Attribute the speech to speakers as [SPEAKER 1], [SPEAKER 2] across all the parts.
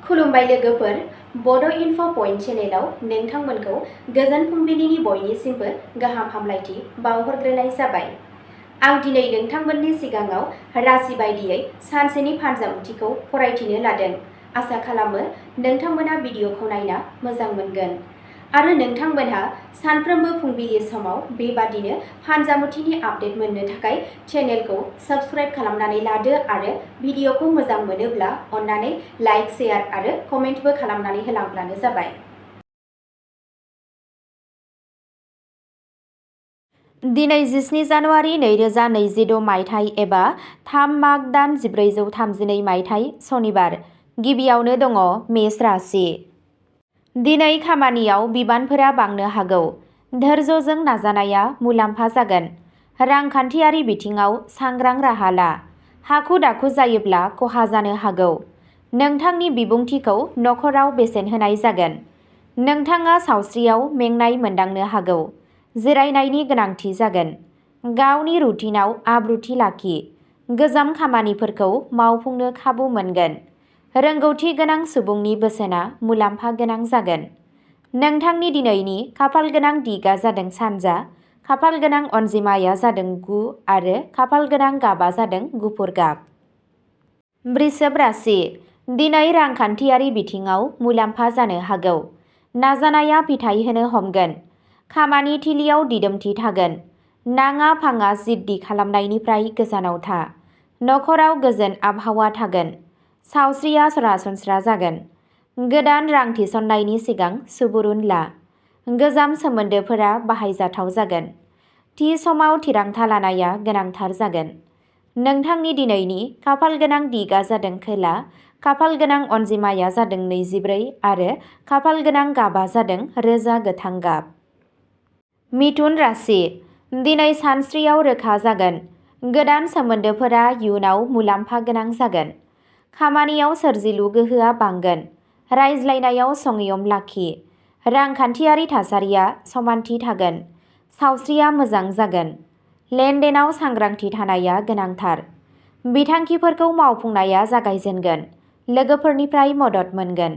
[SPEAKER 1] खुलुमबाय लोगोफोर, बड' इनफ' पइन्ट चेनेलाव नोंथांमोनखौ गोजोन फुंबिलिनि बयनिसिमबो गाहाम हामलायथि बावहरग्रोनाय जाबाय। आं दिनै नोंथांमोननि सिगाङाव राशि बायदियै सानसेनि फानजामुथिखौ फरायथिनो लादों। आसा खालामो नोंथांमोनहा भिडिअखौ नायना मोजां मोनगोन आरो नोंथांमोनहा सानफ्रोमबो फुंबिलि समाव बेबादिनो फानजामुथिनि आपडेट मोननो थाखाय चेनेलखौ साबस्क्राइब खालामनानै लादो आरो भिडिअखौ मोजां मोनोब्ला अन्नानै लाइक, शेयार आरो कमेन्टबो खालामनानै होलांब्लानो जाबाय। दिनै 17 जानुवारि 2026 मायथाइ एबा 3 माघ दान 1432 मायथाइ सनिबार। गिबियावनो दङ मेष राशि। दिनै खामानियाव बिबानफोरा बांनो हागौ। धैर्यजों नाजानाया मुलाम्फा जागोन। रांखान्थियारि बिथिङाव सांग्रां राहा ला। हाखु-दाखु जायोब्ला खहा जानो हागौ। नोंथांनि बिबुंथिखौ नखराव बेसेन होनाय जागोन। नोंथाङा सावस्रियाव मेंनाय मोनदांनो हागौ। जिरायनायनि गोनांथि जागोन। गावनि रुटिनआव आब्रुथि लाखि। गोजाम खामानिफोरखौ मावफुंनो खाबु मोनगोन। रोंगौथि गोनां सुबुंनि बोसोनआ मुलाम्फा गोनां जागोन। नोंथांनि दिनैनि खाफालगोनां दिगआ जादों सानजा, खाफालगोनां अनजिमाया जादों 9 आरो खाफालगोनां गाबआ जादों गुफुर गाब। वृषभ राशि। दिनै रांखान्थियारि बिथिङाव मुलाम्फा जानो हागौ। नाजानाया फिथाय होनो हमगोन। खामानि थिलियाव दिदोमथि थागोन। नाङा-फाङा जिद्दि खालामनायनिफ्राय गोजानाव था। नखराव गोजोन आबहावा थागोन। सावस्रिया सरासनस्रा जागोन। गोदान रां थिसननायनि सिगां सुबुरुन ला। गोजाम सोमोन्दोफोरा बाहायजाथाव जागोन। थि समाव थिरांथा लानाया गोनांथार जागोन। नोंथांनि दिनैनि खाफालगोनां दिगआ जादों खोला, खाफालगोनां अनजिमाया जादों 24 आरो खाफालगोनां गाबआ जादों रोजा गोथां गाब। मिथुन राशि। दिनै सानस्रियाव रोखा जागोन। गोदान सोमोन्दोफोरा इयुनाव मुलाम्फा गोनां जागोन। खामानियाव सोरजिलु गोहोआ बांगोन। रायज्लायनायाव संयम लाखि। रांखान्थियारि थासारिया समानथि थागोन। सावस्रिया मोजां जागोन। लेनदेनाव सांग्रांथि थानाया गोनांथार। बिथांखिफोरखौ मावफुंनाया जागायजेनगोन। लोगोफोरनिफ्राय मदद मोनगोन।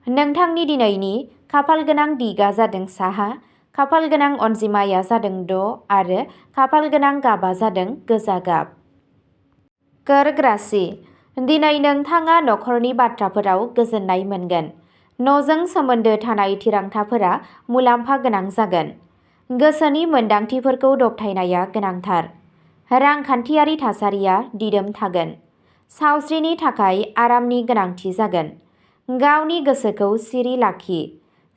[SPEAKER 1] नोंथांनि दिनैनि खाफालगोनां दिगआ जादों साहा, खाफालगोनां अनजिमाया जादों 6 आरो खाफालगोनां गाबआ जादों गोजा गाब। कर्क राशि। दिनै नोंथाङा नखरनि बाथ्राफोराव गोजोननाय मोनगोन। न'जों सोमोन्दो थानाय थिरांथाफोरा मुलाम्फा गोनां जागोन। गोसोनि मोनदांथिफोरखौ दबथायनाया गोनांथार। रांखान्थियारि थासारिया दिदोम थागोन। सावस्रिनि थाखाय आरामनि गोनांथि जागोन। गावनि गोसोखौ सिरि लाखि।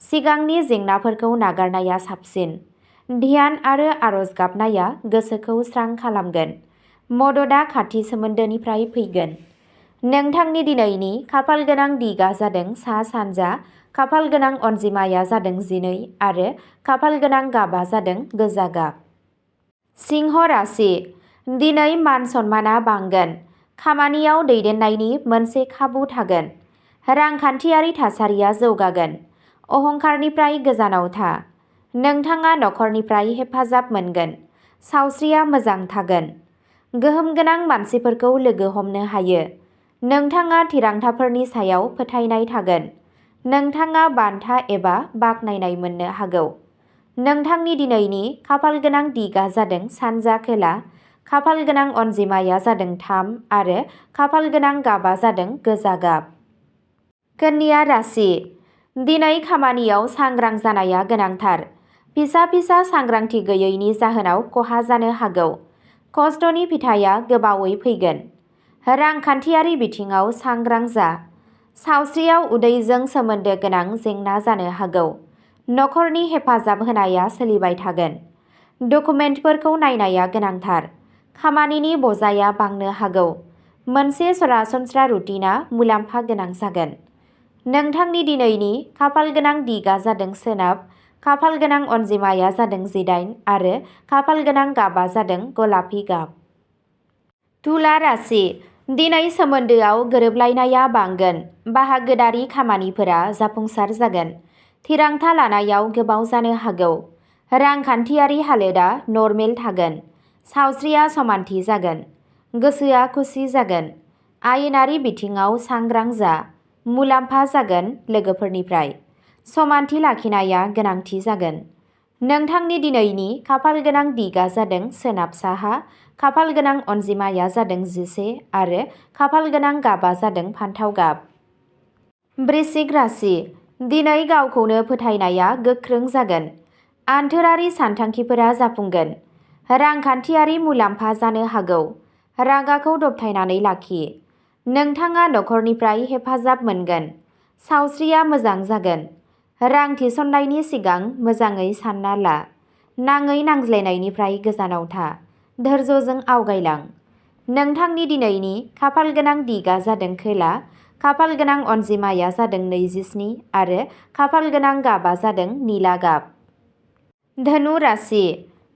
[SPEAKER 1] सिगांनि जेंनाफोरखौ नागारनाया साबसिन। ध्यान आरो आरज गाबनाया गोसोखौ स्रां खालामगोन। मददआ खाथि सोमोन्दोनिफ्राय फैगोन। नोंथांनि दिनैनि खाफालगोनां दिगआ जादों सा-सानजा, खाफालगोनां अनजिमाया जादों 12 आरो खाफालगोनां गाबआ जादों गोजा गाब। सिंह राशि। दिनै मान-सन्मानआ बांगोन। खामानियाव दैदेननायनि मोनसे खाबु थागोन। रांखान्थियारि थासारिया जौगागोन। अहंकारनिफ्राय गोजानाव था। नोंथाङा नखरनिफ्राय हेफाजाब मोनगोन। सावस्रिया मोजां थागोन। गोहोम गोनां मानसिफोरखौ लोगो हमनो हायो। नोंथाङा थिरांथाफोरनि सायाव फोथायनाय थागोन। नोंथाङा बान्था एबा बाखनायनाय मोननो हागौ। नोंथांनि दिनैनि खाफालगोनां दिगआ जादों सानजा खोला, खाफालगोनां अनजिमाया जादों 3 आरो खाफालगोनां गाबआ जादों गोजा गाब। कन्या राशि। दिनै खामानियाव सांग्रां जानाया गोनांथार। फिसा-फिसा सांग्रांथि गैयैनि जाहोनाव खहा जानो हागौ। खस्थ'नि फिथाइया गोबावै फैगोन। रांखान्थियारि बिथिङाव सांग्रां जा। सावस्रियाव उदैजों सोमोन्दो गोनां जेंना जानो हागौ। नखरनि हेफाजाब होनाया सोलिबाय थागोन। डकुमेन्टफोरखौ नायनाया गोनांथार। खामानिनि बजाया बांनो हागौ। मोनसे सरासनस्रा रुटिनआ मुलाम्फा गोनां जागोन। नोंथांनि दिनैनि खाफालगोनां दिगआ जादों सोनाब, खाफालगोनां अनजिमाया जादों 18 आरो खाफालगोनां गाबआ जादों गलापि गाब। तुला राशि। दिनै सोमोन्दोआव गोरोबलायनाया बांगोन। बाहागोदारि खामानिफोरा जाफुंसार जागोन। थिरांथा लानायाव गोबाव जानो हागौ। रांखान्थियारि हालोदआ नरमेल थागोन। सावस्रिया समानथि जागोन। गोसोआ खुसि जागोन। आयेनारि बिथिङाव सांग्रां जा। मुलाम्फा जागोन लोगोफोरनिफ्राय। समानथि लाखिनाया गोनांथि जागोन। नोंथांनि दिनैनि खाफाल गोनां दिगा जादों सोनाब साहा, खाफाल गोनां अनजिमाया जादों 11 आरो खाफाल गोनां गाबा जादों फान्थाव गाब। वृश्चिक राशि। दिनै गावखौनो फोथायनाया गोख्रों जागोन। आन्थोरारि सानथांखिफोरा जाफुंगोन। रांखान्थियारि मुलाम्फा जानो हागौ। रागाखौ दबथायनानै लाखि। नोंथाङा नखरनिफ्राय हेफाजाब मोनगोन। सावस्रिया मोजां जागोन। रां थिसननायनि सिगां मोजाङै सानना ला। नाङै नांज्लायनायनिफ्राय गोजानाव था। धैर्यजों आवगायलां। नोंथांनि दिनैनि खाफाल गोनां दिगा जादों खोला, खाफाल गोनां अनजिमाया जादों 27 आरो खाफाल गोनां गाबा जादों निला गाब। धनु राशि।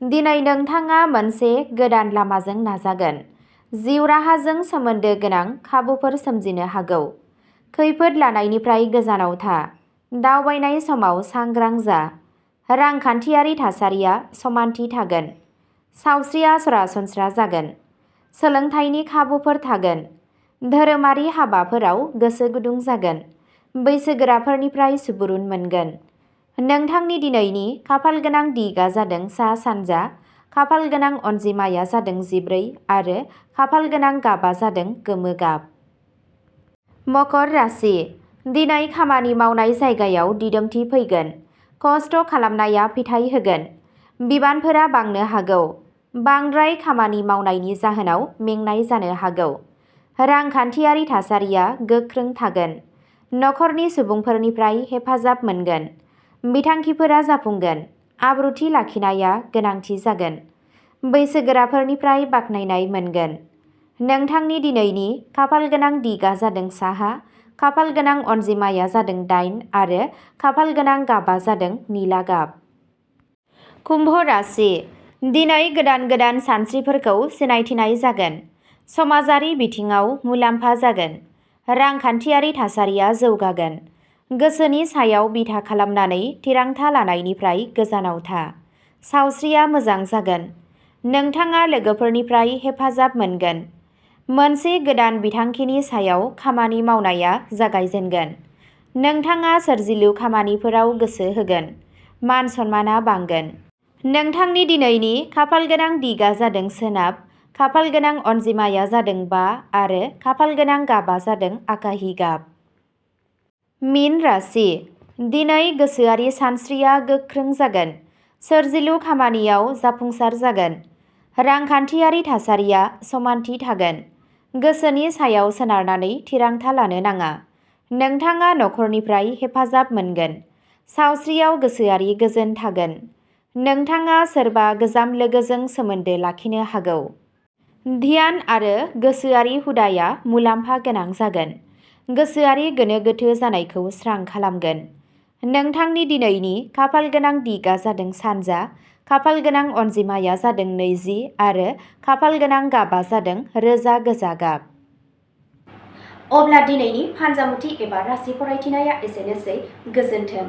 [SPEAKER 1] दिनै नोंथाङा मोनसे गोदान लामाजों नाजागोन। जिउ राहाजों सोमोन्दो गोनां खाबुफोर सोमजिनो हागौ। खैफोद लानायनिफ्राय गोजानाव था। दावबायनाय समाव सांग्रां जा। रांखान्थियारि थासारिया समानथि थागोन। सावस्रिया सरासनस्रा जागोन। सोलोंथाइनि खाबुफोर थागोन। धोरोमारि हाबाफोराव गोसो गुदुं जागोन। बैसोगोराफोरनिफ्राय सुबुरुन मोनगोन। नोंथांनि दिनैनि खाफाल गोनां दिगा जादों सा सानजा, खाफाल गोनां अनजिमाया जादों 14 आरो खाफाल गोनां गाबा जादों गोमो गाब। मकर राशि। दिनै खामानि मावनाय जायगायाव दिदोमथि फैगोन। खस्थ' खालामनाया फिथाइ होगोन। बिबानफोरा बांनो हागौ। बांद्राय खामानि मावनायनि जाहोनाव मेंनाय जानो हागौ। रांखान्थियारि थासारिया गोख्रों थागोन। नखरनि सुबुंफोरनिफ्राय हेफाजाब मोनगोन। बिथांखिफोरा जाफुंगोन। आब्रुथि लाखिनाया गोनांथि जागोन। बैसोगोराफोरनिफ्राय बाख्नायनाय मोनगोन। नोंथांनि दिनैनि खाफाल गोनां दिगा जादों साहा, खाफाल गोनां अनजिमाया जादों 8 आरो खाफाल गोनां गाबा जादों निला गाब। कुम्भ राशि। दिनै गोदान गोदान सानस्रिफोरखौ सिनायथिनाय जागोन। समाजारि बिथिङाव मुलाम्फा जागोन। रांखान्थियारि थासारिया जौगागोन। गोसोनि सायाव बिथा खालामनानै थिरांथा लानायनिफ्राय गोजानाव था। सावस्रिया मोजां जागोन। नोंथाङा लोगोफोरनिफ्राय हेफाजाब मोनगोन। मोनसे गोदान बिथांखिनि सायाव खामानि मावनाया जागायजेनगोन। नोंथाङा सोरजिलु खामानिफोराव गोसो होगोन। मान सन्माना बांगोन। नोंथांनि दिनैनि खाफाल गोनां दिगा जादों सोनाब, खाफाल गोनां अनजिमाया जादों 5 आरो खाफाल गोनां गाबा जादों आकाहि गाब। मीन राशि। दिनै गोसोआरि सानस्रिया गोख्रों जागोन। सोरजिलु खामानियाव जाफुंसार जागोन। रांखान्थियारि थासारिया समानथि थागोन। गोसोनि सायाव सोनारनानै थिरांथा लानो नाङा। नोंथाङा नखरनिफ्राय हेफाजाब मोनगोन। सावस्रियाव गोसोआरि गोजोन थागोन। नोंथाङा सोरबा गोजाम लोगोजों सोमोन्दो लाखिनो हागौ। ध्यान आरो गोसोआरि हुदाया मुलाम्फा गोनां जागोन। गोसोआरि गोनो गोथो जानायखौ स्रां खालामगोन। नोंथांनि दिनैनि खाफाल गोनां दिगा जादों सानजा, खाफाल गोनां अनजिमाया जादों 20 आरो खाफाल गोनां गाबा जादों रोजा गोजा गाब। अब्ला दिनैनि फानजामुथि एबा राशि फरायथिनाया एसेनोसै। गोजोन्थों।